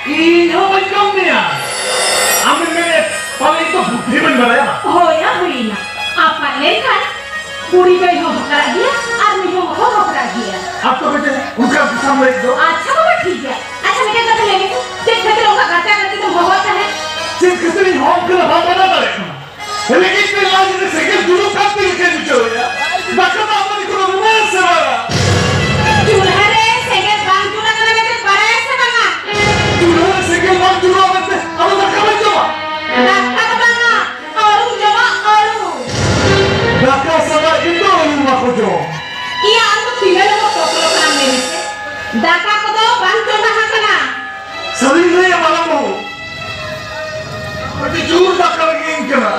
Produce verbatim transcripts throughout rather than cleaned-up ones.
ᱤᱧ ᱦᱚᱸ ᱵᱟᱹᱧ ᱠᱟᱹᱢᱤᱭᱟ᱾ ᱟᱢᱮᱢ ᱢᱮᱱᱮᱫ ᱯᱟᱞᱮ ᱤᱧ ᱫᱚ ᱵᱩᱫᱽᱫᱷᱤ ᱵᱟᱹᱧ ᱵᱟᱲᱟᱭᱟ? ᱦᱳᱭᱟ, ᱦᱩᱭᱱᱟ᱾ ᱟᱯᱟᱛ ᱞᱮᱱᱠᱷᱟᱱ ᱠᱩᱲᱤ ᱫᱚᱭ ᱦᱚᱸ ᱵᱟᱯᱞᱟᱜ ᱜᱮᱭᱟ ᱟᱨ ᱢᱤᱫ ᱦᱚᱸ ᱦᱚᱸ ᱵᱟᱯᱞᱟᱜ ᱜᱮᱭᱟ᱾ ᱟᱨ ᱛᱚᱵᱮ ᱪᱮᱫ ᱚᱱᱠᱟ ᱠᱟᱛᱷᱟᱢ ᱞᱟᱹᱭ ᱫᱚ? ᱟᱪᱪᱷᱟ ᱵᱟᱵᱟ, ᱴᱷᱤᱠ ᱜᱮᱭᱟ᱾ ᱟᱪᱪᱷᱟ, ᱢᱤᱫᱴᱮᱱ ᱠᱟᱛᱷᱟ ᱞᱟᱹᱭ ᱢᱮᱥᱮ, ᱪᱮᱫ ᱠᱷᱟᱹᱛᱤᱨ ᱚᱱᱠᱟ ᱜᱟᱛᱮ ᱜᱟᱛᱮ ᱛᱮᱢ ᱦᱚᱦᱚ ᱛᱟᱦᱮᱸᱫ? ᱪᱮᱫ ᱠᱷᱟᱹᱛᱤᱨ ᱤᱧ ᱦᱚᱦᱚ ᱠᱟᱱᱟ ᱵᱟᱢ ᱢᱟᱱᱟᱣ ᱫᱟᱲᱮᱭᱟᱜ ᱠᱟᱱᱟ? ᱨᱮᱸᱜᱮᱡ ᱛᱮ ᱞᱟᱡ ᱨᱮ ᱥᱮᱸᱜᱮᱞ ᱡᱩᱞᱩᱜ ᱠᱟᱱ ᱛᱮᱜᱮ ᱠᱷᱮᱡ ᱦᱚᱪᱚᱭᱮᱭᱟ᱾ ᱫᱟᱠᱟ ᱫᱟᱜ ᱢᱟᱹᱰᱤ ᱠᱚᱫᱚ ᱢᱮᱱᱟᱜᱼᱟ ᱥᱮ ᱵᱟᱝᱟ? ᱪᱩᱞᱦᱟᱹ ᱨᱮ ᱥᱮᱸᱜᱮᱞ ᱵᱟᱝ ᱡᱩᱞ ᱟᱠᱟᱱᱟ ᱢᱮᱱᱛᱮ ᱵᱟᱲᱟᱭᱟ ᱥᱮ ᱵᱟᱝᱟ? ᱪᱩᱞᱦᱟᱹ ᱨᱮ ᱥᱮᱸᱜᱮᱞ ᱵᱟᱝ ᱡᱩᱞᱩᱜᱼᱟ ᱢᱮᱱᱛᱮ ᱟᱫᱚ ᱫᱟᱠᱟ ᱵᱟᱹᱧ ᱡᱚᱢᱟ? ᱫᱟᱠᱟ ᱫᱚ ᱵᱟᱝᱟ, ᱟᱹᱞᱩ ᱡᱚᱢᱟ, ᱟᱹᱞᱩ᱾ ᱫᱟᱠᱟ ᱥᱟᱞᱟᱜ ᱜᱮᱛᱚ ᱟᱹᱞᱩ ᱢᱟᱠᱚ ᱡᱚᱢ᱾ ᱤᱭᱟᱹ, ᱟᱢ ᱫᱚ ᱛᱤᱱᱟᱹᱜ ᱞᱚᱜᱚᱱ ᱴᱚᱯᱞᱚ ᱠᱟᱱᱟᱢ ᱞᱟᱹᱭ ᱢᱮᱥᱮ? ᱫᱟᱠᱟ ᱠᱚᱫᱚ ᱵᱟᱝ ᱪᱚᱸᱫᱟ ᱟᱠᱟᱱᱟ᱾ ᱥᱟᱹᱨᱤᱧ ᱞᱟᱹᱭᱟ ᱢᱟᱨᱟᱝ ᱵᱟᱹᱵᱩ, ᱟᱹᱰᱤ ᱡᱳᱨ ᱫᱟᱠᱟ ᱨᱮᱸᱜᱮᱡ ᱤᱧ ᱠᱟᱱᱟ᱾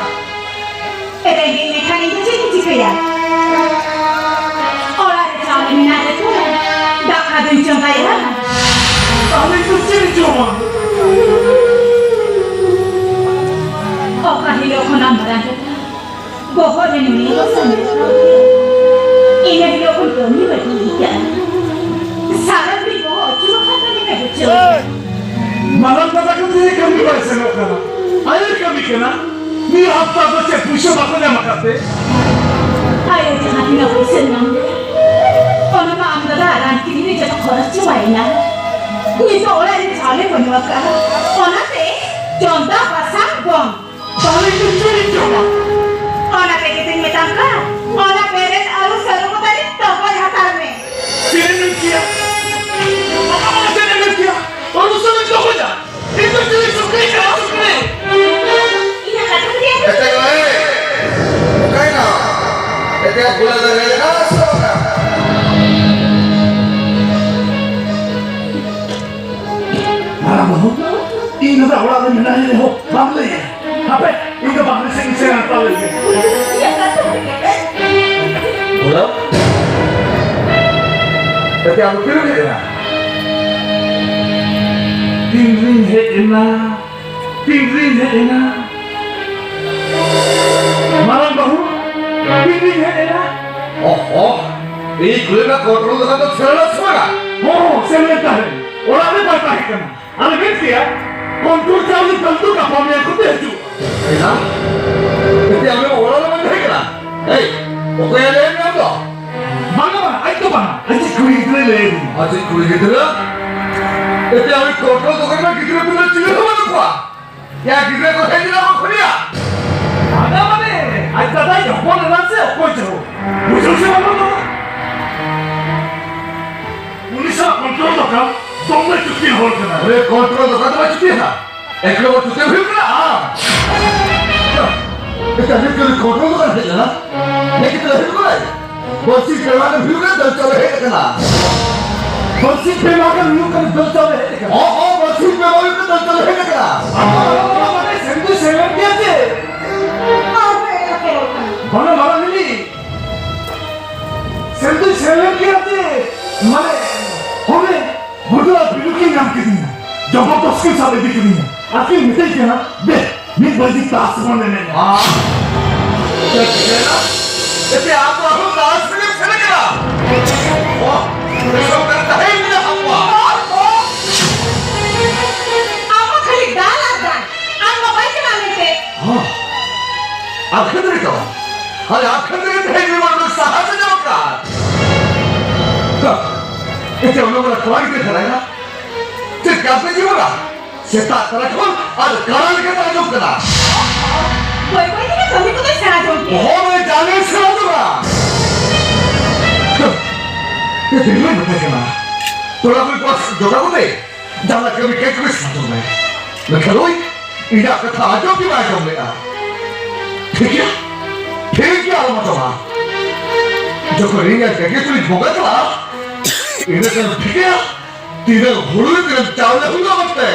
ᱨᱮᱸᱜᱮᱡ ᱞᱮᱠᱷᱟᱱ ᱤᱧ ᱫᱚ ᱪᱮᱫ ᱤᱧ ᱪᱤᱠᱟᱹᱭᱟ? ᱚᱲᱟᱜ ᱨᱮ ᱪᱟᱣᱞᱮ ᱢᱮᱱᱟᱜ ᱨᱮᱦᱚᱸ ᱫᱟᱠᱟ ᱫᱚᱧ ᱪᱚᱸᱫᱟᱭᱟ᱾ ᱛᱟᱦᱞᱮ ᱤᱧ ᱫᱚ ᱪᱮᱫ ᱤᱧ ᱡᱚᱢᱟ? ᱚᱠᱟ ᱦᱤᱞᱳᱜ ᱠᱷᱚᱱᱟᱜ ᱢᱟᱨᱟᱝ ᱠᱟᱛᱮ ᱵᱚᱦᱚᱜ ᱨᱮ ᱱᱩᱱᱤ ᱦᱚᱸ ᱥᱟᱸᱡᱮ ᱠᱟᱣᱫᱮᱭᱟ᱾ ᱤᱱᱟᱹ ᱦᱤᱞᱳᱜ ᱠᱷᱚᱱ ᱠᱟᱹᱢᱤ ᱵᱟᱹᱜᱤ ᱟᱠᱟᱫᱼᱟ᱾ ᱥᱟᱨᱟ ᱜᱷᱟᱹᱲᱤ ᱵᱚᱦᱚᱜ ᱟᱹᱪᱩᱨᱚᱜ ᱠᱟᱱ ᱛᱟᱹᱞᱤᱧᱟ ᱵᱩᱡᱷᱟᱹᱣ᱾ ᱢᱟᱨᱟᱝ ᱫᱟᱫᱟ ᱠᱚ ᱛᱮᱦᱮᱧ ᱠᱟᱹᱢᱤ ᱵᱟᱭ ᱥᱮᱱᱚᱜ ᱠᱟᱱᱟ, ᱟᱭᱟᱜ ᱠᱟᱹᱢᱤ ᱠᱟᱱᱟ᱾ ᱢᱤᱫ ᱦᱟᱯᱛᱟ ᱫᱚ ᱪᱮᱫ ᱯᱩᱭᱥᱟᱹ ᱵᱟᱠᱚ ᱧᱟᱢ ᱟᱠᱟᱫ ᱛᱮ? ᱟᱭᱳ ᱡᱟᱦᱟᱸ ᱛᱤᱱᱟᱹᱜ ᱯᱩᱭᱥᱟᱹ ᱧᱟᱢ ᱞᱮᱫᱟ, ᱚᱱᱟ ᱢᱟ ᱟᱢ ᱫᱟᱫᱟ ᱨᱟᱱ ᱠᱤᱨᱤᱧ ᱨᱮ ᱡᱚᱛᱚ ᱠᱷᱚᱨᱚᱪ ᱪᱟᱵᱟᱭᱮᱱᱟ᱾ ᱱᱤᱛᱚᱜ ᱚᱲᱟᱜ ᱨᱮ ᱪᱟᱣᱞᱮ ᱵᱟᱹᱱᱩᱜ ᱟᱠᱟᱫᱼᱟ, ᱚᱱᱟᱛᱮ ᱪᱚᱸᱫᱟ ᱵᱟᱥᱟᱝ ᱵᱚᱱᱫ᱾ ᱛᱟᱦᱞᱮ ᱤᱧ ᱫᱚ ᱪᱮᱫ ᱤᱧ ᱡᱚᱢᱟ? ᱚᱱᱟ ᱛᱮᱜᱮ ᱛᱚᱧ ᱢᱮᱛᱟᱢ ᱠᱟᱱ, ᱚᱱᱟ ᱵᱮᱨᱮᱞ ᱟᱹᱞᱩ ᱥᱟᱹᱨᱩ ᱠᱚ ᱛᱟᱞᱮ ᱛᱚᱯᱚᱡ ᱦᱟᱛᱟᱲ ᱢᱮ᱾ ᱪᱮᱫ ᱮᱢ ᱢᱮᱱ ᱠᱮᱭᱟ? ᱟᱢ ᱪᱮᱫ ᱮᱢ ᱢᱮᱱ ᱠᱮᱭᱟ? ᱟᱹᱞᱩ ᱥᱟᱹᱨᱩᱧ ᱛᱚᱯᱚᱡᱟ? ᱤᱧ ᱫᱚ ᱪᱤᱞᱤ ᱥᱩᱠᱨᱤ ᱠᱟᱱᱟ, ᱥᱩᱠᱨᱤ? ᱤᱧᱟᱜ ᱠᱟᱛᱷᱟ ᱫᱚ ᱪᱮᱫ? ᱮᱛᱮ ᱜᱚᱲᱮ, ᱚᱠᱟᱭᱮᱱᱟ? ᱮᱛᱮ ᱵᱩᱞᱟ ᱫᱚ ᱦᱮᱡ ᱮᱱᱟ ᱥᱮ ᱵᱟᱝᱟ? ᱢᱟᱨᱟᱝ ᱵᱟᱹᱦᱩ, ᱤᱧ ᱫᱚ ᱚᱲᱟᱜ ᱨᱮ ᱢᱮᱱᱟᱭ ᱨᱮᱦᱚᱸ ᱵᱟᱢ ᱞᱟᱹᱭᱟ᱾ ᱦᱟᱯᱮ, ᱤᱧ ᱫᱚ ᱵᱟᱦᱨᱮ ᱥᱮᱫ ᱤᱧ ᱥᱮᱱ ᱦᱟᱛᱟᱲ ᱞᱮᱱ ᱜᱮ᱾ ᱜᱚᱲᱚᱢ, ᱮᱛᱮ ᱟᱢ ᱛᱤᱨᱮᱢ ᱦᱮᱡ ᱮᱱᱟ? ᱛᱤᱱ ᱨᱤᱧ ᱦᱮᱡ ᱮᱱᱟ, ᱛᱤᱱ ᱨᱤᱧ ᱦᱮᱡ ᱮᱱᱟ? ᱢᱟᱨᱟᱝ ᱵᱟᱹᱦᱩ, ᱛᱤᱱ ᱨᱤᱧ ᱦᱮᱡ ᱮᱱᱟ? ᱚᱦᱚ, ᱤᱧ ᱠᱩᱞᱤ ᱨᱮᱱᱟᱜ ᱠᱚᱱᱴᱨᱳᱞ ᱫᱚᱠᱟᱱ ᱫᱚ ᱥᱮᱱ ᱞᱮᱱᱟ ᱥᱮ ᱵᱟᱝᱟ? ᱦᱚᱸ, ᱥᱮᱱ ᱞᱮᱱ ᱛᱟᱦᱮᱸᱫ, ᱚᱲᱟᱜ ᱨᱮ ᱵᱟᱭ ᱛᱟᱦᱮᱸ ᱠᱟᱱᱟ᱾ ᱟᱨ ᱢᱮᱱ ᱠᱮᱭᱟ, ᱠᱚᱱᱴᱨᱳᱞ ᱪᱟᱣᱞᱮ ᱯᱷᱟᱞᱛᱩ ᱜᱟᱯᱟ ᱢᱮᱭᱟᱝ ᱠᱚᱛᱮ ᱦᱤᱡᱩᱜᱼᱟ᱾ ᱮᱱᱟ? ᱮᱛᱮ ᱟᱢ ᱫᱚ ᱚᱲᱟᱜ ᱨᱮ ᱵᱟᱢ ᱛᱟᱦᱮᱸ ᱠᱟᱱᱟ? ᱮᱭ, ᱚᱠᱚᱭᱮ ᱞᱟᱹᱭ ᱢᱮᱭᱟ ᱟᱢ ᱫᱚ? ᱵᱟᱝᱟ, ᱵᱟᱝᱟ, ᱟᱡ ᱫᱚ ᱵᱟᱝᱟ᱾ ᱟᱡ ᱤᱡ ᱠᱩᱲᱤ ᱜᱤᱫᱽᱨᱟᱹᱭ ᱞᱟᱹᱭ ᱟᱹᱫᱤᱧᱟ᱾ ᱟᱡ ᱤᱡ ᱠᱩᱲᱤ ᱜᱤᱫᱽᱨᱟᱹ? ᱮᱛᱮ ᱟᱢ ᱠᱚᱱᱴᱨᱳᱞ ᱫᱚᱠᱟᱱ ᱨᱮ ᱜᱤᱫᱽᱨᱟᱹ ᱯᱤᱫᱽᱨᱟᱹ ᱪᱤᱞᱤ ᱦᱚᱸ ᱵᱟᱹᱱᱩᱜ ᱠᱚᱣᱟ? ᱭᱟ ᱜᱤᱫᱽᱨᱟᱹ ᱠᱚ ᱦᱮᱡ ᱞᱮᱱᱟ ᱠᱚ ᱠᱷᱚᱱᱤᱭᱟ? ᱵᱟᱝᱟ ᱢᱟᱱᱮ, ᱟᱡ ᱫᱟᱫᱟᱭ ᱦᱚᱯᱚᱱ ᱮᱱᱟ ᱥᱮ ᱚᱠᱚᱭ ᱪᱚ? ᱵᱩᱡᱷᱟᱹᱣ ᱥᱮ ᱵᱟᱝ ᱵᱩᱡᱷᱟᱹᱣ? ᱩᱱᱤ ᱥᱟᱶ ᱠᱚᱱᱴᱨᱳᱞ ᱫᱚᱠᱟᱱ ᱫᱚᱢᱮ ᱪᱩᱴᱤ ᱦᱚᱲ ᱠᱟᱱᱟ᱾ ᱟᱨᱮ ᱠᱚᱱᱴᱨᱳᱞ ᱫᱚᱠᱟᱱ ᱫᱚ ᱵᱟᱭ ᱪᱩᱴᱤ ᱦᱟ᱾ ᱮᱠ ᱱᱚᱢᱵᱚᱨ ᱪᱩᱴᱤ ᱦᱩᱭᱩᱜ ᱠᱟᱱᱟ ᱟᱢ᱾ ᱮᱴᱟᱜ ᱢᱤᱫ ᱠᱟᱹᱢᱤ ᱠᱚᱱᱴᱨᱳᱞ ᱫᱚᱠᱟᱱ ᱦᱮᱡ ᱞᱮᱱᱟ᱾ ᱦᱮᱡ ᱠᱟᱛᱮ ᱦᱩᱭᱩᱜ ᱠᱟᱱᱟ᱾ ᱵᱟᱹᱲᱥᱤ ᱯᱮ ᱢᱟᱦᱟ ᱜᱟᱱ ᱦᱩᱭᱩᱜ ᱠᱟᱱᱟ ᱫᱟᱹᱞ ᱪᱟᱣᱞᱮ ᱦᱮᱡ ᱟᱠᱟᱱᱟ᱾ ᱵᱟᱹᱲᱥᱤ ᱯᱮ ᱢᱟᱦᱟ ᱜᱟᱱ ᱦᱩᱭᱩᱜ ᱠᱟᱱᱟ ᱫᱟᱹᱞ ᱪᱟᱣᱞᱮ ᱦᱮᱡ ᱟᱠᱟᱱᱟ᱾ ᱦᱚᱸ, ᱦᱚᱸ, ᱵᱟᱹᱲᱥᱤ ᱯᱮ ᱢᱟᱦᱟ ᱦᱩᱭᱩᱜ ᱠᱟᱱᱟ ᱫᱟᱹᱞ ᱪᱟᱣᱞᱮ ᱦᱮᱡ ᱟᱠᱟᱱᱟ᱾ ᱟᱢᱟᱜ ᱢᱟᱱᱮ ᱥᱮᱱ ᱫᱚ ᱥᱮᱱ ᱞᱮᱱ ᱜᱮᱭᱟ ᱪᱮ? ᱟᱨ ᱦᱮᱡ ᱟᱠᱟᱱᱟ᱾ ᱵᱟᱝᱟ, ᱢᱟᱨᱟᱝ ᱦᱤᱞᱤ᱾ ᱥᱮᱱ ᱫᱚᱧ ᱥᱮᱱ ᱞᱮᱱ ᱜᱮᱭᱟ ᱪᱮ? ᱢᱟᱱᱮ, ᱦᱚᱱᱮ, ᱵᱩᱰᱷᱟᱹ ᱟᱨ ᱵᱤᱞᱩ ᱠᱤᱱ ᱧᱟᱢ ᱠᱤᱫᱤᱧᱟ᱾ ᱡᱚᱵᱚᱨᱫᱚᱥ ᱠᱤᱱ ᱥᱟᱵ ᱤᱫᱤ ᱠᱤᱫᱤᱧᱟ᱾ ᱟᱨ ᱠᱤᱱ ᱢᱮᱛᱟᱹᱧ ᱠᱟᱱᱟ, "ᱫᱮ, ᱢᱤᱫ ᱵᱟᱡᱮ ᱛᱟᱥ ᱵᱚᱱ ᱮᱱᱮᱡᱼᱟ᱾" ᱪᱮᱫ ᱪᱤᱠᱟᱹᱭᱮᱱᱟ? ᱮᱛᱮ ᱟᱢ ᱫᱚ ᱟᱨᱦᱚᱸ ᱛᱟᱥ ᱮᱱᱮᱡ ᱮᱢ ᱥᱮᱱ ᱠᱟᱱᱟ? ᱚ, ᱫᱤᱥᱚᱢ ᱨᱮ ᱛᱟᱦᱮᱸ ᱢᱮᱱᱟᱜ ᱠᱚᱣᱟ᱾ ᱟᱢ ᱢᱟ ᱠᱷᱟᱹᱞᱤ ᱫᱟᱞ ᱟᱨ ᱫᱟᱞ᱾ ᱟᱢ ᱢᱟ ᱵᱟᱭ ᱪᱟᱞᱟᱜ ᱢᱮᱱᱛᱮ᱾ ᱦᱚᱸ᱾ ᱟᱨ ᱠᱷᱟᱹᱛᱤᱨ ᱫᱚ, ᱟᱨ ᱟᱨ ᱠᱷᱟᱹᱛᱤᱨ ᱛᱮᱦᱮᱧ ᱱᱚᱣᱟ ᱫᱚ ᱥᱟᱦᱟ ᱥᱮ ᱡᱚᱢ ᱠᱟᱱ? ᱮᱛᱮ ᱚᱱᱟ ᱢᱟ ᱠᱚᱲᱟ ᱜᱤᱫᱽᱨᱟᱹ ᱠᱟᱱᱟᱭ ᱱᱟ᱾ ᱪᱮᱫ ᱠᱟᱛᱮ ᱡᱤᱵᱚᱱᱟ? ᱥᱮᱛᱟᱜ ᱛᱚᱨᱟ ᱠᱷᱚᱱ ᱟᱨ ᱠᱟᱲᱟ ᱞᱮᱠᱟ ᱛᱮ ᱟᱸᱡᱚᱢ ᱠᱟᱱᱟ᱾ ᱵᱟᱹᱭ ᱵᱟᱹᱭ ᱛᱮᱜᱮ ᱠᱟᱹᱢᱤ ᱠᱚᱫᱚ ᱥᱮᱬᱟ ᱡᱚᱝ ᱯᱮ᱾ ᱦᱚᱸ, ᱢᱟᱱᱮ ᱡᱟᱱᱮ ᱥᱮᱬᱟ ᱫᱚ ᱵᱟᱝ᱾ ᱮ, ᱫᱤᱱ ᱞᱮ ᱢᱮᱛᱟᱭ ᱠᱟᱱᱟ᱾ ᱛᱚᱲᱟ ᱠᱚ ᱠᱚ ᱡᱚᱜᱟᱣ ᱠᱟᱛᱮ ᱡᱟᱦᱟᱸ ᱠᱟᱹᱢᱤ ᱠᱟᱡᱽ ᱠᱚ ᱥᱮᱬᱟ ᱡᱚᱝ ᱢᱮ᱾ ᱢᱮᱱᱠᱷᱟᱱ ᱱᱩᱭ ᱤᱧᱟᱹᱜ ᱠᱟᱛᱷᱟ ᱟᱸᱡᱚᱢ ᱜᱮ ᱵᱟᱭ ᱟᱸᱡᱚᱢ ᱞᱮᱫᱼᱟ᱾ ᱴᱷᱤᱠ ᱜᱮᱭᱟ, ᱴᱷᱤᱠ ᱜᱮᱭᱟ, ᱟᱞᱚᱢ ᱟᱸᱡᱚᱢᱟ᱾ ᱡᱚᱠᱷᱚᱱ ᱤᱧ ᱟᱡ ᱜᱟᱹᱰᱤ ᱛᱩᱞᱤᱧ ᱵᱚᱸᱜᱟ ᱪᱟᱞᱟᱜᱼᱟ, ᱤᱱᱟᱹ ᱠᱷᱟᱱ ᱴᱷᱤᱠ ᱜᱮᱭᱟ᱾ ᱛᱤᱱᱟᱹᱜ ᱦᱩᱲᱩ ᱛᱤᱱᱟᱹᱜ ᱪᱟᱣᱞᱮ ᱦᱩᱭᱩᱜᱼᱟ ᱢᱮᱱᱛᱮ᱾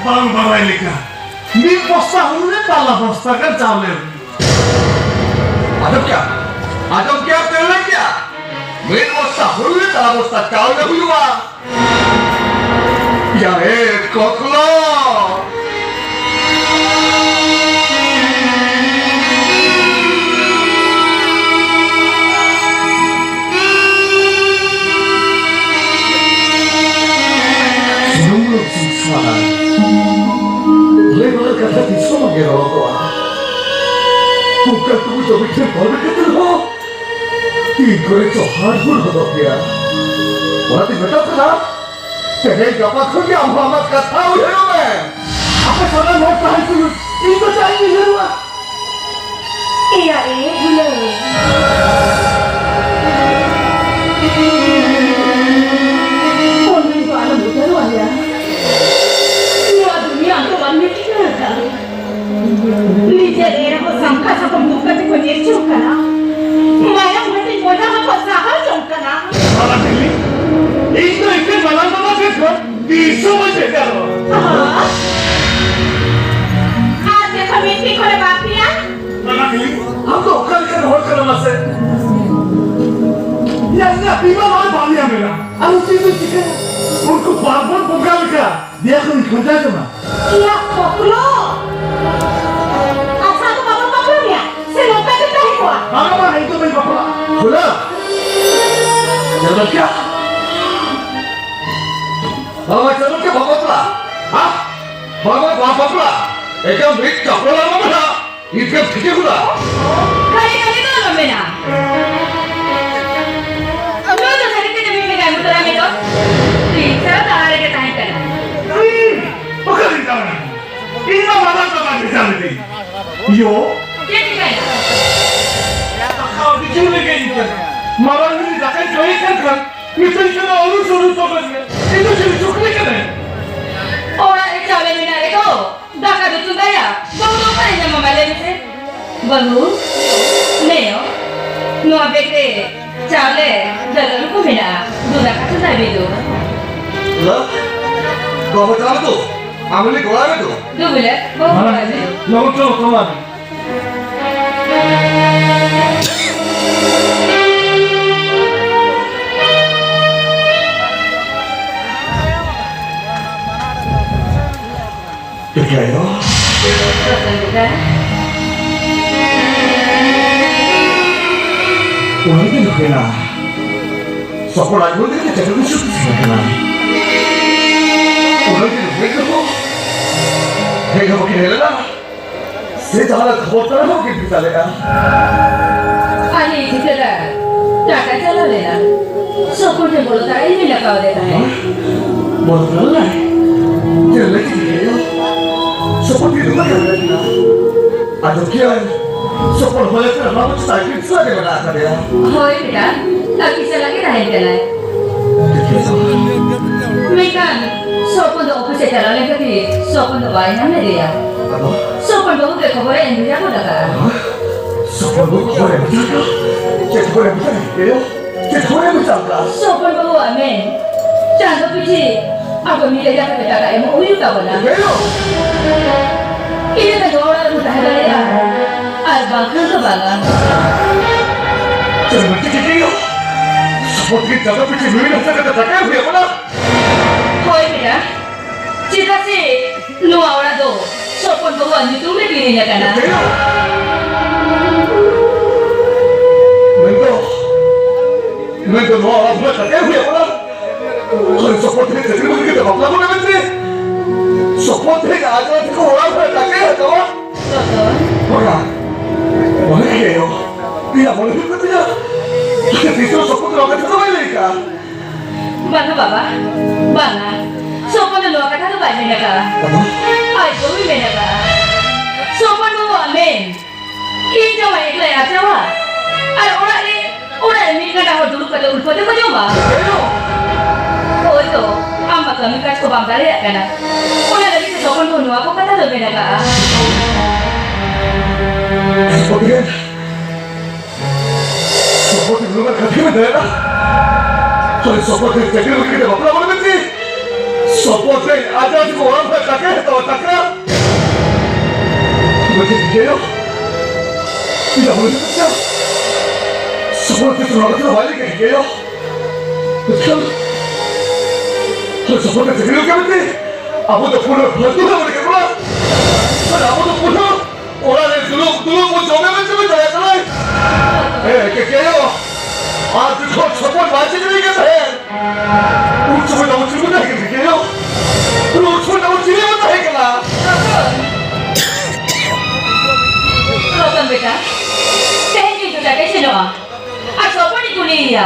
ᱵᱟᱝ ᱵᱟᱲᱟᱭ ᱞᱮᱠᱟ, ᱢᱤᱫ ᱵᱚᱥᱛᱟ ᱦᱩᱲᱩ ᱨᱮ ᱛᱟᱞᱟ ᱵᱚᱥᱛᱟ ᱜᱟᱱ ᱪᱟᱣᱞᱮ ᱦᱩᱭᱩᱜᱼᱟ᱾ ᱟᱸᱡᱚᱢ ᱠᱮᱜᱼᱟ? ᱟᱸᱡᱚᱢ ᱠᱮᱜᱼᱟ? ᱯᱮ ᱞᱟᱹᱭ ᱠᱮᱜᱼᱟ? ᱢᱤᱫ ᱵᱚᱥᱛᱟ ᱦᱩᱲᱩ ᱨᱮ ᱛᱟᱞᱟ ᱵᱚᱥᱛᱟ ᱪᱟᱣᱞᱮ ᱦᱩᱭᱩᱜᱼᱟ᱾ ᱭᱟ ᱮ ᱠᱚᱠᱞᱚ᱾ ᱚᱱᱠᱟ ᱴᱩᱠᱩ ᱡᱚᱢᱤ ᱴᱷᱮᱱ ᱵᱚᱞᱚ ᱠᱟᱛᱮ ᱦᱚᱸ ᱛᱤᱱ ᱠᱚᱨᱮ ᱪᱚ ᱦᱟᱲ ᱦᱩᱲ ᱜᱚᱫᱚᱜ ᱜᱮᱭᱟ᱾ ᱚᱱᱟᱛᱮ ᱢᱮᱛᱟᱢ ᱠᱟᱱᱟ, ᱛᱮᱦᱮᱧ ᱜᱟᱯᱟ ᱠᱷᱚᱱ ᱜᱮ ᱟᱢ ᱦᱚᱸ ᱟᱢᱟᱜ ᱠᱟᱛᱷᱟ ᱩᱭᱦᱟᱹᱨᱚᱜ ᱢᱮ᱾ ᱟᱯᱮ ᱥᱟᱱᱟᱢ ᱦᱚᱲ ᱛᱟᱦᱮᱸ ᱛᱩᱞᱩᱡ ᱤᱧ ᱫᱚ ᱪᱟᱜ ᱤᱧ ᱩᱭᱦᱟᱹᱨᱚᱜᱼᱟ? ᱮᱭᱟ ᱨᱮ ᱦᱩᱞᱟᱹ, ᱩᱱᱤ ᱫᱚ ᱟᱞᱚᱢ ᱩᱭᱦᱟᱹᱨᱚᱜᱼᱟ ᱭᱟ᱾ ᱱᱚᱣᱟ ᱫᱩᱱᱤᱭᱟᱹ ᱟᱢ ᱫᱚ ᱵᱟᱢ ᱴᱷᱤᱠᱟᱹ ᱟᱠᱟᱫ᱾ ᱱᱤᱡᱮᱨ ᱮᱨᱟ ᱠᱚ ᱥᱟᱝᱠᱷᱟ ᱥᱟᱠᱚᱢ ᱛᱩᱫ ᱠᱟᱛᱮ ᱠᱚ ᱧᱤᱨ ᱡᱚᱝ ᱠᱟᱱᱟ᱾ ᱢᱟᱭᱟᱢ ᱦᱟᱹᱴᱤᱧ ᱵᱚᱭᱦᱟ ᱦᱚᱸᱠᱚ ᱥᱟᱦᱟ ᱡᱚᱝ ᱠᱟᱱᱟ᱾ ᱢᱟᱞᱟ ᱵᱤᱞᱤ, ᱤᱧ ᱫᱚ ᱤᱧ ᱨᱮᱱ ᱢᱟᱨᱟᱝ ᱵᱟᱵᱟ ᱴᱷᱮᱱ ᱠᱷᱚᱱ ᱛᱤᱥ ᱦᱚᱸ ᱵᱟᱹᱧ ᱵᱷᱮᱜᱟᱨᱚᱜᱼᱟ᱾ ᱟᱦᱟ᱾ ᱟᱨ ᱡᱚᱠᱷᱚᱱ ᱢᱤᱫᱴᱤᱡ ᱠᱷᱚᱱᱮ ᱵᱟᱹᱲᱛᱤᱭᱟ? ᱢᱟᱞᱟ ᱵᱤᱞᱤ, ᱟᱢ ᱫᱚ ᱚᱠᱟ ᱞᱮᱠᱟᱱ ᱦᱚᱲ ᱠᱟᱱᱟᱢ ᱢᱟᱥᱮ? ᱤᱧᱟᱹᱜ, ᱤᱧᱟᱹᱜ ᱵᱤᱢᱟ ᱱᱚᱜᱼᱚᱭ ᱵᱟᱨᱭᱟ ᱢᱮᱱᱟᱜᱼᱟ᱾ ᱟᱨ ᱩᱱᱠᱤᱱ ᱫᱚ ᱪᱤᱠᱟᱹᱭᱟ? ᱩᱱᱠᱩ ᱵᱟᱨ ᱦᱚᱲ ᱵᱚᱸᱜᱟ ᱞᱮᱠᱟ᱾ ᱫᱮᱭᱟ ᱠᱷᱚᱱᱤᱧ ᱠᱷᱚᱸᱰᱟ ᱠᱟᱱᱟ᱾ ᱤᱭᱟ, ᱵᱚᱠᱞᱚ! ᱟᱪᱪᱷᱟ, ᱟᱫᱚ ᱵᱟᱵᱚᱱ ᱵᱟᱯᱞᱟ ᱢᱮᱭᱟ? ᱥᱮ ᱱᱚᱝᱠᱟ ᱜᱮ ᱛᱟᱦᱮᱸ ᱠᱚᱜᱼᱟ? ᱵᱟᱝᱟ, ᱵᱟᱝᱟ, ᱤᱧ ᱫᱚ ᱵᱟᱹᱧ ᱵᱟᱯᱞᱟᱜᱼᱟ᱾ ᱵᱷᱩᱞᱟ! ᱪᱟᱸᱫᱚ ᱠᱤᱭᱟ? ᱵᱟᱵᱟ, ᱪᱟᱸᱫᱚ ᱠᱤᱭᱟ ᱵᱟᱵᱟ ᱵᱟᱯᱞᱟ? ᱦᱟ? ᱵᱟᱵᱟ, ᱵᱟᱵᱟ ᱵᱟᱯᱞᱟ? ᱮᱠᱫᱚᱢ ᱢᱤᱫ ᱪᱟᱯᱚᱞ ᱟᱞᱚᱢ ᱵᱟᱯᱞᱟ᱾ ᱤᱧ ᱴᱷᱮᱱ ᱴᱷᱤᱠᱟᱹ ᱜᱚᱫᱟ᱾ ᱠᱷᱟᱹᱞᱤ ᱠᱷᱟᱹᱞᱤ ᱫᱚ ᱟᱞᱚᱢ ᱢᱮᱱᱟ᱾ ᱱᱩᱭ ᱫᱚ ᱥᱟᱹᱨᱤ ᱛᱮᱜᱮ ᱢᱤᱫ ᱡᱟᱭᱜᱟ ᱟᱹᱜᱩ ᱛᱚᱨᱟ ᱢᱮ ᱫᱚ᱾ ᱤᱧ ᱥᱟᱶ ᱫᱟᱬᱟ ᱨᱮᱜᱮ ᱛᱟᱦᱮᱸ ᱠᱟᱱᱟ᱾ ᱦᱩᱸ, ᱚᱠᱟ ᱨᱮᱧ ᱫᱟᱬᱟᱱᱟ? ᱤᱧ ᱢᱟ ᱢᱟᱨᱟᱝ ᱵᱟᱵᱟ ᱵᱷᱮᱡᱟ ᱞᱤᱫᱤᱧ᱾ ᱭᱳ᱾ ᱪᱮᱫ ᱪᱤᱠᱟᱹᱭᱮᱱᱟ? ᱫᱟᱠᱟ ᱟᱹᱰᱤ ᱡᱳᱨ ᱨᱮᱸᱜᱮᱡ ᱤᱧ ᱠᱟᱱᱟ᱾ ᱢᱟᱨᱟᱝ ᱨᱮ ᱫᱟᱠᱟᱧ ᱡᱚᱢᱮᱫ ᱠᱟᱱ ᱠᱷᱟᱱ ᱢᱤᱛᱟᱹᱧ ᱠᱟᱱᱟ, "ᱟᱹᱞᱩ ᱥᱟᱹᱨᱩ ᱛᱚᱜᱚᱡ ᱢᱮ᱾" ᱤᱧ ᱫᱚ ᱪᱤᱞᱤ ᱪᱩᱠᱞᱤ ᱠᱟᱱᱟᱹᱧ? ᱚᱲᱟᱜ ᱨᱮ ᱪᱟᱣᱞᱮ ᱢᱮᱱᱟᱜ ᱨᱮᱫᱚ ᱫᱟᱠᱟ ᱫᱚ ᱪᱚᱸᱫᱟᱭᱟ, ᱵᱟᱹᱦᱩ ᱫᱚ ᱚᱠᱟᱨᱮ ᱧᱟᱢᱟ ᱢᱟ ᱞᱟᱹᱭ ᱢᱮᱥᱮ? ᱵᱟᱹᱦᱩ, ᱱᱮᱭᱚ, ᱱᱚᱣᱟ ᱵᱮᱜᱽ ᱨᱮ ᱪᱟᱣᱞᱮ, ᱫᱟᱹᱞ, ᱟᱹᱞᱩ ᱠᱚ ᱢᱮᱱᱟᱜᱼᱟ, ᱫᱩ ᱫᱟᱠᱟ ᱪᱚᱸᱫᱟᱭ ᱢᱮ ᱫᱩ᱾ ᱞᱟ, ᱵᱟᱹᱦᱩ ᱪᱟᱞᱟᱜ ᱢᱮ ᱫᱩ, ᱟᱢ ᱞᱤ ᱜᱚᱲᱟ ᱢᱮ ᱫᱩ᱾ ᱫᱩ ᱵᱚᱞᱮ, ᱵᱟᱹᱦᱩ ᱢᱟᱨᱟᱝ ᱪᱟᱞᱟᱜ ᱢᱮ᱾ ᱞᱚᱜᱚᱱ ᱪᱚᱞᱚ, ᱪᱚᱞᱚ ᱟᱢ᱾ ᱴᱷᱤᱠᱟᱹᱭᱚ᱾ ᱩᱱᱤ ᱫᱚ ᱱᱩᱠᱤᱱᱟ᱾ ᱥᱚᱠᱚᱲ ᱟᱡ ᱵᱚᱞᱛᱮ ᱜᱮᱞᱮ ᱪᱟᱹᱴᱩ ᱠᱤᱪᱷᱩ ᱠᱤᱪᱷᱩ ᱠᱟᱱᱟ᱾ ᱩᱱᱤ ᱫᱚ ᱱᱩᱠᱤᱱ ᱫᱚ ᱦᱮᱡ ᱦᱚᱸ ᱵᱟᱹᱠᱤᱱ ᱦᱮᱡ ᱞᱮᱱᱟ᱾ ᱥᱮ ᱡᱟᱦᱟᱱᱟᱜ ᱠᱷᱚᱵᱚᱨ ᱛᱟᱨᱟ ᱦᱚᱸ ᱜᱮ ᱵᱷᱮᱡᱟ ᱞᱮᱫᱼᱟ᱾ ᱟᱞᱮ ᱴᱷᱤᱠᱟᱹᱫᱟᱨ ᱴᱟᱴᱟ ᱪᱟᱞᱟᱣ ᱞᱮᱱᱟ᱾ ᱥᱚᱯᱚᱱ ᱴᱷᱮᱱ ᱵᱚᱞᱚ ᱛᱟᱨᱟ ᱤᱧ ᱢᱮᱱ ᱟᱠᱟᱣ ᱫᱮ ᱛᱟᱦᱮᱸᱫ᱾ ᱵᱚᱞᱚ ᱛᱟᱨᱟ ᱞᱮᱱᱟᱭ? ᱪᱮᱫ ᱞᱟᱹᱜᱤᱫ ᱜᱮ? ᱥᱚᱯᱚᱱ ᱴᱷᱮᱱ ᱫᱚ ᱵᱟᱭ ᱦᱮᱡ ᱞᱮᱱᱟ᱾ ᱟᱫᱚ ᱠᱤ ᱥᱚᱯᱚᱱ ᱦᱚᱭ ᱟᱠᱟᱱᱟ, ᱚᱱᱟ ᱢᱚᱡᱽ ᱥᱟᱭᱠᱮᱞ ᱥᱟᱞᱟᱜ ᱜᱮ ᱢᱮᱱᱟᱜ ᱟᱠᱟᱫᱮᱭᱟ᱾ ᱦᱳᱭ ᱵᱮᱴᱟ, ᱟᱹᱠᱤ ᱥᱟᱞᱟᱜ ᱜᱮ ᱛᱟᱦᱮᱸ ᱠᱟᱱᱟᱭ᱾ ᱢᱮᱱᱠᱷᱟᱱ ᱥᱚᱯᱚᱱ ᱫᱚ ᱚᱯᱷᱤᱥ ᱮ ᱪᱟᱞᱟᱣ ᱞᱮᱱ ᱠᱷᱟᱹᱛᱤᱨ ᱥᱚᱯᱚᱱ ᱫᱚ ᱵᱟᱭ ᱧᱟᱢ ᱞᱮᱫᱮᱭᱟ᱾ ᱟᱫᱚ? ᱥᱚᱯᱚᱱ ᱵᱟᱹᱵᱩ ᱜᱮ ᱠᱷᱚᱵᱚᱨᱮ ᱮᱢ ᱵᱷᱮᱡᱟ ᱜᱚᱫ ᱟᱠᱟᱫᱼᱟ᱾ ᱥᱚᱯᱚᱱ ᱵᱟᱹᱵᱩ ᱠᱷᱚᱵᱚᱨᱮ ᱮᱢ ᱵᱷᱮᱡᱟ ᱟᱠᱟᱫᱼᱟ? ᱪᱮᱫ ᱠᱷᱚᱵᱚᱨᱮ ᱮᱢ ᱵᱷᱮᱡᱟ ᱟᱠᱟᱫᱼᱟ? ᱪᱮᱫ ᱠᱷᱚᱵᱚᱨᱮ ᱮᱢ ᱵᱷᱮᱡᱟ ᱟᱠᱟᱫᱼᱟ? ᱥᱚᱯᱚᱱ ᱵᱟᱹᱵᱩᱣᱟᱜ ᱢᱮᱱ, ᱪᱟᱸᱫᱚ ᱯᱤᱪᱷᱤ ᱟᱵᱚ ᱢᱤᱫ ᱦᱟᱡᱟᱨ ᱠᱟᱛᱮ ᱴᱟᱠᱟ ᱮᱢᱚᱜ ᱦᱩᱭᱩᱜ ᱛᱟᱵᱚᱱᱟ᱾ ᱦᱮᱞᱳ! ᱤᱱᱟᱹ ᱠᱷᱟᱱ ᱱᱚᱣᱟ ᱚᱲᱟᱜ ᱨᱮᱵᱚᱱ ᱛᱟᱦᱮᱸ ᱫᱟᱲᱮᱭᱟᱜᱼᱟ, ᱟᱨ ᱵᱟᱝᱠᱷᱟᱱ ᱫᱚ ᱵᱟᱝᱟ᱾ ᱪᱮᱫ ᱮᱢ ᱢᱮᱱ ᱠᱮᱫᱟ? ᱥᱚᱯᱚᱱ ᱜᱮ ᱪᱟᱸᱫᱚ ᱯᱤᱪᱷᱤ ᱢᱤᱫ ᱦᱟᱡᱟᱨ ᱠᱟᱛᱮ ᱴᱟᱠᱟ ᱮᱢ ᱦᱩᱭ ᱟᱵᱚᱱᱟ? ᱦᱳᱭ ᱵᱮᱴᱟ, ᱪᱮᱫᱟᱜ ᱥᱮ ᱱᱚᱣᱟ ᱚᱲᱟᱜ ᱫᱚ ᱥᱚᱯᱚᱱ ᱵᱟᱹᱵᱩᱣᱟᱜ ᱧᱩᱛᱩᱢ ᱨᱮ ᱠᱤᱨᱤᱧ ᱟᱠᱟᱱᱟ᱾ ᱢᱮᱱᱫᱚ, ᱢᱮᱱᱫᱚ ᱱᱚᱣᱟ ᱚᱲᱟᱜ ᱵᱷᱟᱲᱟ ᱴᱟᱠᱟ ᱮᱢ ᱦᱩᱭ ᱟᱵᱚᱱᱟ? ᱟᱨ ᱥᱚᱯᱚᱱ ᱛᱮ ᱪᱟᱹᱠᱨᱤ ᱵᱟᱹᱠᱨᱤ ᱠᱟᱛᱮ ᱵᱟᱯᱞᱟ ᱵᱚᱱᱟ ᱢᱮᱱᱛᱮ? ᱥᱚᱯᱚᱱ ᱛᱮ ᱟᱡ ᱚᱲᱟᱜ ᱛᱮᱠᱚ ᱚᱲᱟᱜ ᱵᱷᱟᱲᱟ ᱴᱟᱠᱟᱭ ᱦᱟᱛᱟᱣᱟ? ᱵᱟᱝᱟ, ᱵᱟᱝᱟ ᱜᱮ ᱭᱳ᱾ ᱤᱧᱟᱹᱜ ᱢᱚᱱᱮ ᱦᱩᱭᱩᱜ ᱠᱟᱱ ᱛᱤᱧᱟ, ᱛᱤᱥ ᱦᱚᱸ ᱥᱚᱯᱚᱱ ᱛᱮ ᱱᱚᱣᱟ ᱠᱟᱛᱷᱟ ᱫᱚ ᱵᱟᱭ ᱞᱟᱹᱭ ᱠᱟᱜᱼᱟ᱾ ᱵᱟᱝᱟ ᱵᱟᱵᱟ, ᱵᱟᱝᱟ᱾ ᱥᱚᱯᱚᱱ ᱫᱚ ᱱᱚᱣᱟ ᱠᱟᱛᱷᱟ ᱫᱚ ᱵᱟᱭ ᱢᱮᱱ ᱟᱠᱟᱫᱼᱟ᱾ ᱟᱫᱚ? ᱟᱡ ᱵᱟᱹᱦᱩᱭ ᱢᱮᱱ ᱟᱠᱟᱫᱼᱟ᱾ ᱥᱚᱯᱚᱱ ᱵᱟᱹᱵᱩᱣᱟᱜ ᱢᱮᱱ, ᱤᱧ ᱡᱟᱶᱟᱭ ᱮᱠᱞᱟᱭ ᱟᱨᱡᱟᱣᱟ? ᱟᱨ ᱚᱲᱟᱜ ᱨᱮ, ᱚᱲᱟᱜ ᱨᱮ ᱢᱤᱫ ᱜᱟᱸᱰᱟ ᱦᱚᱲ ᱫᱩᱲᱩᱵ ᱠᱟᱛᱮ ᱩᱞᱯᱷᱟᱹ ᱛᱮᱠᱚ ᱡᱚᱢᱟ? ᱦᱳᱭ ᱛᱚ, ᱟᱢ ᱢᱟ ᱠᱟᱹᱢᱤ ᱠᱟᱡᱽ ᱠᱚ ᱵᱟᱢ ᱫᱟᱲᱮᱭᱟᱜ ᱠᱟᱱᱟ᱾ ᱚᱱᱟ ᱞᱟᱹᱜᱤᱫ ᱛᱮ ᱥᱚᱯᱚᱱ ᱵᱟᱹᱵᱩ ᱱᱚᱣᱟ ᱠᱚ ᱠᱟᱛᱷᱟ ᱫᱚᱭ ᱢᱮᱱ ᱟᱠᱟᱫᱼᱟ᱾ ᱥᱚᱯᱚᱱ ᱜᱮ? ᱥᱚᱯᱚᱱ ᱛᱮ ᱱᱩᱱᱟᱹᱜ ᱠᱟᱛᱷᱟ ᱢᱮᱱ ᱫᱟᱲᱮᱭᱟᱜᱼᱟ? ᱟᱨ ᱥᱚᱯᱚᱱ ᱛᱮ ᱪᱟᱹᱠᱨᱤ ᱵᱟᱹᱠᱨᱤ ᱠᱟᱛᱮ ᱵᱟᱯᱞᱟ ᱵᱚᱱ ᱢᱮᱱᱛᱮ? ᱥᱚᱯᱚᱱ ᱛᱮ ᱟᱡᱟᱜ ᱡᱩᱫᱤ ᱚᱲᱟᱜ ᱠᱷᱚᱱ ᱴᱟᱠᱟᱭ ᱦᱟᱛᱟᱣᱟ, ᱴᱟᱠᱟ? ᱵᱟᱹᱧ ᱪᱤᱠᱟᱹᱭᱟ? ᱤᱧ ᱫᱚ ᱵᱟᱹᱧ ᱪᱤᱠᱟᱹᱭᱟ᱾ ᱥᱚᱯᱚᱱ ᱛᱮ ᱱᱚᱣᱟ ᱠᱟᱛᱷᱟ ᱵᱟᱭ ᱞᱟᱹᱭ ᱠᱮᱭᱟ᱾ ᱢᱮᱱᱠᱷᱟᱱ ᱟᱨ ᱥᱚᱯᱚᱱ ᱛᱮ ᱪᱟᱹᱠᱨᱤ ᱵᱟᱹᱠᱨᱤ ᱢᱮᱱᱛᱮ ᱟᱵᱚ ᱫᱚ ᱯᱩᱨᱟᱹ ᱯᱷᱟᱹᱞᱛᱩ ᱦᱚᱲ ᱵᱚᱱ ᱠᱟᱱᱟ᱾ ᱟᱨ ᱟᱵᱚ ᱫᱚ ᱯᱩᱨᱟᱹ ᱚᱲᱟᱜ ᱨᱮ ᱫᱩᱲᱩᱵ ᱫᱩᱲᱩᱵ ᱵᱚᱱ ᱡᱚᱢᱮ ᱢᱮᱱᱛᱮ ᱵᱚᱱ ᱪᱟᱞᱟᱜ ᱠᱟᱱᱟ᱾ ᱦᱮᱸ, ᱠᱮ ᱠᱮ ᱟᱭᱳ, ᱟᱨ ᱡᱚᱠᱷᱚᱱ ᱥᱚᱯᱚᱱ ᱵᱟᱭ ᱪᱟᱹᱠᱨᱤ ᱠᱟᱱ ᱛᱟᱦᱮᱸᱫ, ᱩᱱ ᱥᱚᱢᱚᱭ ᱫᱚ ᱟᱵᱚ ᱪᱮᱫ ᱵᱚᱱ ᱛᱟᱦᱮᱸ ᱠᱟᱱᱟ, ᱠᱮ ᱠᱮ ᱟᱭᱳ? ᱩᱱ ᱥᱚᱢᱚᱭ ᱫᱚ ᱟᱵᱚ ᱪᱮᱫ ᱵᱚᱱ ᱛᱟᱦᱮᱸ ᱠᱟᱱᱟ? ᱠᱟᱛᱮ ᱥᱮᱱᱚᱜᱼᱟ᱾ ᱟᱨ ᱥᱚᱯᱚᱱᱤᱧ ᱠᱩᱞᱤᱭᱮᱭᱟ,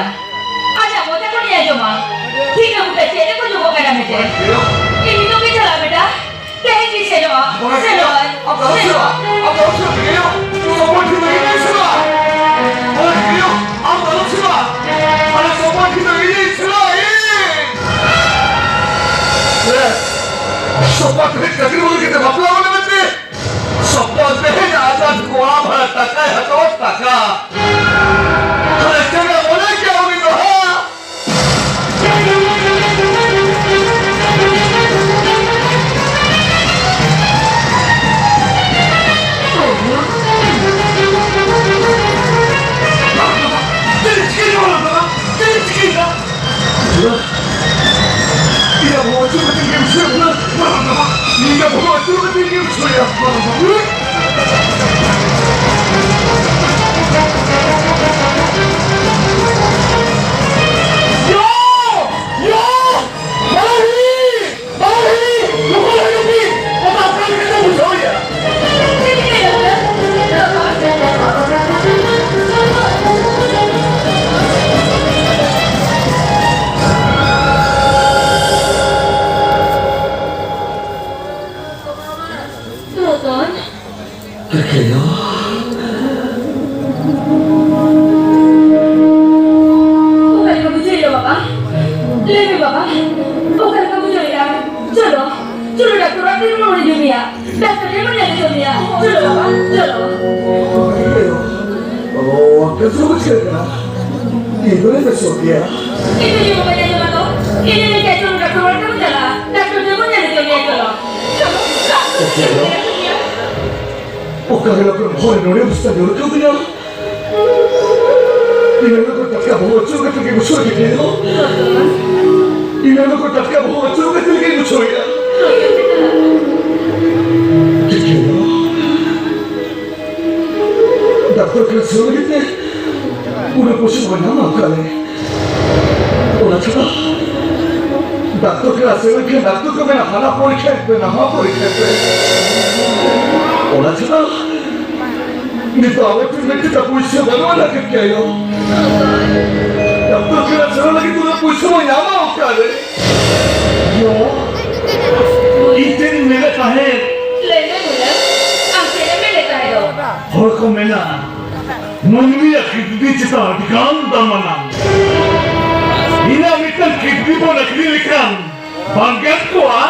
ᱟᱡᱟᱜ ᱢᱚᱪᱟ ᱠᱷᱚᱱᱤᱧ ᱟᱸᱡᱚᱢᱟ, ᱴᱷᱤᱠᱟᱹ ᱵᱩᱴᱟᱹ ᱪᱮᱫ ᱮ ᱠᱷᱚᱡᱚᱜᱚᱜ ᱠᱟᱱᱟ ᱢᱮᱱᱛᱮ᱾ ᱤᱧ ᱱᱤᱛᱚᱜ ᱜᱮ ᱪᱟᱞᱟᱜ ᱵᱮᱴᱟ, ᱛᱮᱦᱮᱧ ᱜᱮ ᱥᱮᱱᱚᱜᱼᱟ᱾ ᱥᱮᱱᱚᱜᱼᱟᱭ, ᱥᱮᱱᱚᱜᱼᱟ᱾ ᱟᱢ ᱫᱚ ᱟᱞᱚᱢ ᱥᱮᱱᱚᱜᱼᱟ᱾ ᱟᱢ ᱫᱚ ᱟᱞᱚᱢ ᱥᱮᱱᱚᱜᱼᱟ᱾ ᱤᱧ ᱥᱮᱱᱚᱜᱼᱟ, ᱤᱧ᱾ ᱥᱚᱯᱟ ᱛᱮᱦᱮᱧ ᱪᱟᱹᱠᱨᱤ ᱵᱟᱹᱜᱤ ᱠᱟᱛᱮ ᱵᱟᱯᱞᱟ ᱢᱟᱱᱮ ᱢᱮᱱᱛᱮ ᱥᱚᱯᱟ ᱛᱮᱦᱮᱧ ᱟᱡᱟᱜ ᱠᱚᱲᱟ ᱵᱷᱟᱲᱟ ᱴᱟᱠᱟᱭ ᱦᱟᱛᱟᱣᱟ, ᱴᱟᱠᱟ᱾ ᱟᱨ ᱪᱮᱫ ᱮ ᱢᱚᱱᱮ ᱠᱮᱭᱟ ᱩᱱᱤ ᱫᱚ, ᱦᱮᱸ? ᱪᱮᱫ ᱮ ᱪᱤᱠᱟᱹᱭᱮᱫᱟ? ᱪᱮᱫ ᱮ ᱪᱤᱠᱟᱹᱭᱮᱫᱟ? ᱤᱧᱟᱜ ᱵᱚᱦᱚᱜ ᱟᱹᱪᱩᱨ ᱠᱟᱛᱮ ᱜᱮᱢ ᱥᱩᱭᱟ ᱵᱚᱞᱮ? ᱤᱧᱟᱜ ᱵᱚᱦᱚᱜ ᱟᱹᱪᱩᱨ ᱠᱟᱛᱮ ᱜᱮᱢ ᱥᱩᱭᱟ? ᱭᱳ! ᱭᱳ! ᱵᱟᱞᱟᱦᱤ! ᱵᱟᱞᱟᱦᱤ! ᱞᱚᱜᱚᱱ ᱦᱤᱡᱩᱜ ᱵᱤᱱ! ᱚᱱᱟ ᱚᱠᱟ ᱞᱮᱠᱟᱛᱮ ᱵᱩᱡᱷᱟᱹᱣᱮᱭᱟ? ᱨᱚᱛᱚᱱ᱾ ᱨᱚᱛᱚᱱ᱾ ᱚᱠᱟ ᱞᱮᱠᱟ ᱵᱩᱡᱷᱟᱹᱣᱮᱭᱟ ᱵᱟᱵᱟ? ᱞᱟᱹᱭ ᱢᱮ ᱵᱟᱵᱟ, ᱚᱠᱟ ᱞᱮᱠᱟ ᱵᱩᱡᱷᱟᱹᱣᱮᱭᱟ? ᱪᱚᱞᱚ, ᱪᱚᱞᱚ ᱰᱟᱠᱛᱚᱨ ᱚᱲᱟᱜ ᱛᱮ ᱵᱚᱱ ᱤᱫᱤ ᱢᱮᱭᱟ᱾ ᱰᱟᱠᱛᱚᱨ ᱴᱷᱮᱱ ᱵᱚᱱ ᱧᱮᱞ ᱦᱚᱪᱚ ᱢᱮᱭᱟ᱾ ᱪᱚᱞᱚ ᱵᱟᱵᱟ, ᱪᱚᱞᱚ᱾ ᱚ, ᱟᱯᱮ ᱫᱚ ᱪᱮᱫ ᱠᱟᱱᱟ? ᱤᱧ ᱫᱚᱧ ᱵᱮᱥᱚᱜ ᱜᱮᱭᱟ᱾ ᱤᱧ ᱫᱚ ᱪᱮᱫ ᱦᱚᱸ ᱵᱟᱹᱧ ᱟᱸᱡᱚᱢᱟ ᱛᱚ᱾ ᱤᱧ ᱫᱚᱧ ᱢᱮᱱ ᱠᱮᱫ ᱪᱚᱞᱚ ᱰᱟᱠᱛᱚᱨ ᱚᱲᱟᱜ ᱛᱮᱵᱚᱱ ᱪᱟᱞᱟᱜᱼᱟ᱾ ᱰᱟᱠᱛᱚᱨ ᱴᱷᱮᱱ ᱵᱚᱱ ᱧᱮᱞ ᱦᱚᱪᱚ ᱢᱮᱭᱟ, ᱪᱚᱞᱚ᱾ ᱪᱚᱞᱚ, ᱪᱚᱞᱚ᱾ ᱚᱠᱟ ᱦᱤᱞᱳᱜ ᱠᱷᱚᱱ ᱦᱚᱲ ᱱᱚᱰᱮ ᱵᱚᱥᱛᱟ ᱧᱩᱨ ᱠᱟᱹᱫᱤᱧᱟ? ᱤᱱᱟᱹ ᱦᱤᱞᱳᱜ ᱠᱷᱚᱱ ᱴᱟᱴᱠᱟ ᱵᱚᱦᱚᱜ ᱟᱹᱪᱩᱨ ᱠᱟᱛᱮ ᱜᱮ ᱵᱩᱡᱷᱟᱹᱣ ᱠᱮᱫ ᱜᱮᱭᱟ᱾ ᱤᱱᱟᱹ ᱦᱤᱞᱳᱜ ᱠᱷᱚᱱ ᱴᱟᱴᱠᱟ ᱵᱚᱦᱚᱜ ᱟᱹᱪᱩᱨ ᱠᱟᱛᱮ ᱜᱮᱧ ᱵᱩᱡᱷᱟᱹᱣᱮᱫᱼᱟ᱾ ᱴᱷᱤᱠ ᱜᱮᱭᱟ᱾ ᱰᱟᱠᱛᱚᱨ ᱠᱷᱟᱱᱟ ᱥᱮᱱ ᱞᱟᱹᱜᱤᱫ ᱛᱮ ᱩᱱᱟᱹᱜ ᱯᱚᱭᱥᱟ ᱵᱟᱹᱧ ᱧᱟᱢᱟ ᱚᱠᱟᱨᱮ? ᱚᱱᱟ ᱪᱷᱟᱲᱟ ᱰᱟᱠᱛᱚᱨ ᱠᱷᱟᱱᱟ ᱥᱮᱱ ᱞᱮᱱᱠᱷᱟᱱ ᱰᱟᱠᱛᱚᱨ ᱠᱚ ᱢᱮᱱᱟ, "ᱦᱟᱱᱟ ᱯᱚᱨᱤᱠᱠᱷᱟ ᱯᱮ, ᱱᱟᱣᱟ ᱯᱚᱨᱤᱠᱠᱷᱟ ᱯᱮ᱾" ᱚᱱᱟ ᱪᱷᱟᱲᱟ ᱱᱤᱛᱚᱜ ᱟᱵᱚ ᱴᱷᱮᱱ ᱢᱤᱫ ᱴᱟᱠᱟ ᱯᱩᱭᱥᱟᱹ ᱵᱟᱹᱱᱩᱜ ᱟᱱᱟ ᱠᱮ ᱟᱭᱳ᱾ ᱰᱟᱠᱛᱚᱨ ᱠᱷᱟᱱᱟ ᱥᱮᱱᱚᱜ ᱞᱟᱹᱜᱤᱫ ᱩᱱᱟᱹᱜ ᱯᱩᱭᱥᱟᱹ ᱵᱚᱱ ᱧᱟᱢᱟ ᱚᱠᱟᱨᱮ? ᱭᱳ, ᱤᱧ ᱴᱷᱮᱱ ᱢᱮᱱᱮᱫ ᱛᱟᱦᱮᱸᱫ᱾ ᱞᱟᱹᱭ ᱢᱮ ᱢᱩᱞᱟᱹ, ᱟᱢ ᱪᱮᱫ ᱮᱢ ᱢᱮᱱᱮᱫ ᱛᱟᱦᱮᱸᱫ ᱫᱚ? ᱦᱚᱲ ᱠᱚ ᱢᱮᱱᱟ, ᱢᱟᱹᱱᱢᱤᱭᱟᱜ ᱠᱤᱰᱱᱤ ᱪᱮᱛᱟᱱ ᱟᱹᱰᱤ ᱜᱟᱱ ᱫᱟᱢ ᱟᱱᱟ᱾ ᱤᱧᱟᱹᱜ ᱢᱤᱫᱴᱟᱝ ᱠᱤᱰᱱᱤ ᱵᱚᱱ ᱟᱹᱠᱷᱨᱤᱧ ᱞᱮᱠᱷᱟᱱ ᱵᱟᱝ ᱜᱟᱱ ᱠᱚᱜᱼᱟ?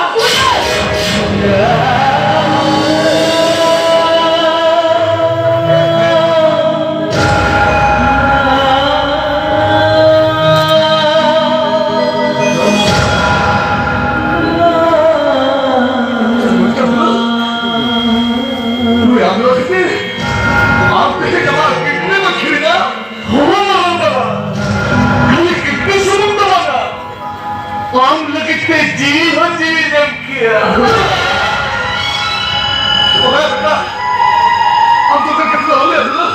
ᱱᱩᱭ ᱟᱢ ᱞᱟᱹᱜᱤᱫ ᱛᱮ ᱟᱢ ᱛᱮᱜᱮ ᱡᱟᱢᱟ ᱠᱤᱰᱱᱤ ᱵᱚᱱ ᱟᱹᱠᱷᱨᱤᱧᱟ? ᱦᱚᱲ ᱢᱟᱨᱟᱝ ᱵᱟᱵᱟ, ᱠᱷᱟᱹᱞᱤ ᱠᱤᱰᱱᱤ ᱥᱩᱢᱩᱝ ᱫᱚ ᱵᱟᱝᱟ, ᱟᱢ ᱞᱟᱹᱜᱤᱫ ᱛᱮ ᱡᱤᱣᱤ ᱦᱚᱸ ᱡᱤᱣᱤᱧ ᱮᱢ ᱠᱮᱭᱟ᱾ ᱚᱱᱟ ᱠᱟᱛᱷᱟ ᱟᱢ ᱫᱚ ᱚᱱᱠᱟ ᱠᱟᱛᱷᱟ ᱫᱚ ᱟᱞᱚᱢ ᱞᱟᱹᱭᱟ᱾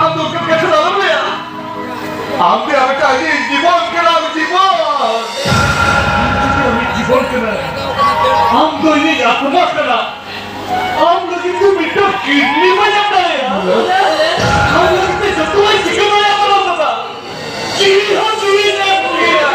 ᱟᱢ ᱫᱚ ᱚᱱᱠᱟ ᱠᱟᱛᱷᱟ ᱫᱚ ᱟᱞᱚᱢ ᱞᱟᱹᱭᱟ᱾ ᱟᱢ ᱫᱚ ᱟᱢ ᱢᱤᱫᱴᱟᱝ ᱟᱹᱰᱤ ᱡᱤᱵᱚᱱ ᱠᱟᱱᱟᱢ, ᱡᱤᱵᱚᱱ᱾ ᱟᱢ ᱫᱚ ᱟᱹᱰᱤ ᱡᱤᱵᱚᱱ ᱠᱟᱱᱟᱢ᱾ ᱟᱢ ᱫᱚ ᱤᱧᱤᱡ ᱟᱛᱢᱟ ᱠᱟᱱᱟᱢ᱾ ᱟᱢ ᱞᱟᱹᱜᱤᱫ ᱛᱮ ᱢᱤᱫᱴᱟᱝ ᱠᱤᱰᱱᱤ ᱵᱟᱹᱧ ᱮᱢ ᱫᱟᱲᱮᱭᱟᱜᱼᱟ᱾ ᱟᱢ ᱞᱟᱹᱜᱤᱫ ᱛᱮ ᱡᱚᱛᱚᱣᱟᱜ ᱤᱧ ᱪᱤᱠᱟᱹ ᱫᱟᱲᱮᱭᱟᱜᱼᱟ, ᱵᱟᱵᱟ᱾ ᱡᱤᱣᱤ ᱦᱚᱸ ᱡᱤᱣᱤᱧ ᱮᱢ ᱠᱮᱭᱟ᱾